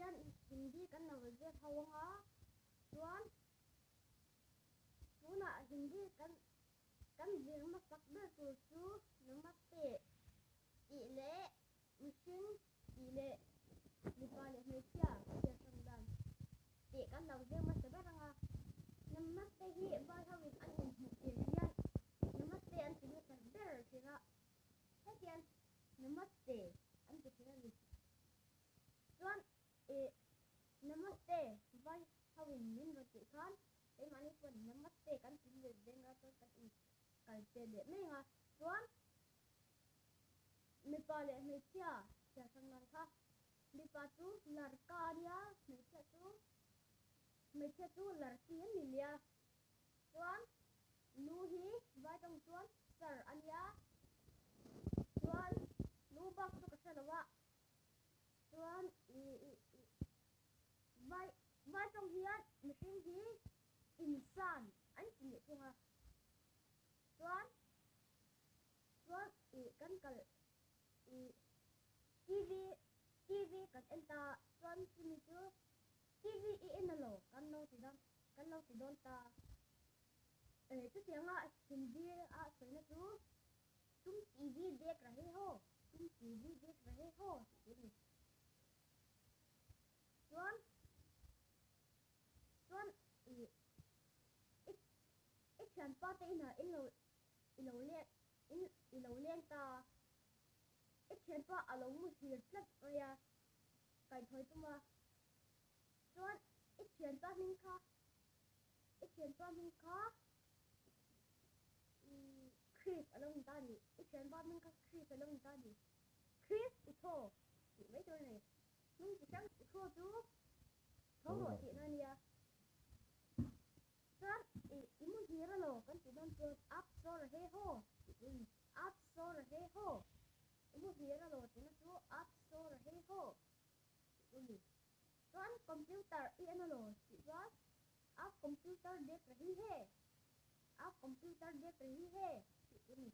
hian Hindi kan lo zir ho anga chuan tunah Hindi kan kan zir hmasak ber tur chu Namaste tih leh mihring tih leh mipa leh hmeichhia chhiar hrang dan tih kan lo zir hmasa ber anga Namaste hi vai ho in an inhmuh tir hian Namaste an ti hmasa ber thin a hetiang Namaste an ti thin a ni. Chuan ih Namaste vai ho in min rawn tih khan keimahni pawn Namaste kan ti let veng a chuan kan in kal che leh mai ang a. Chuan mipa leh hmeichhia chhiar hrang nan kha mipa chu larka a nia hmeichhia chu hmeichhia chu larki an ni lia. Chuan lu hi vai tawng chuan sir a nia chuan lu bak chu ka hre lo a chuan ih ih ih vai vai tawng hian mihring hi insan an ti leh thung a chuan chuan ih kan kal ih TV TV kan en ta chuan chumi chu TV i en a lo kan lo ti dang kan lo ti dawn ta. Eh chutianga Hindi a sawina chu Tum TV dek rahe ho, Tum TV dek rahe ho tih tur a ni. Chuan chuan ih i i thianpa te inah in lo i lo leng in i lo leng ta. I thianpa a lo muhil tlat mai a, kaihthawih tum a. Chuan i thianpa hming kha i thianpa hming kha Chris a lo ni ta a ni. I thianpa hming kha Chris a lo ni ta a ni. Chris u thaw tih mai tur a ni. Hming chi hrang u thaw chu tho rawh tihna a nia. Chuan i i mu hir a law kan tih dawn chuan up saw ra he haw tih tur a ni. Up saw ra he haw. I mu hir a law tihna chu up saw ra he haw tih tur a ni. Chuan computer i en a law tih chuan a computer dek rahi he a computer dek rahi he tih tur a ni.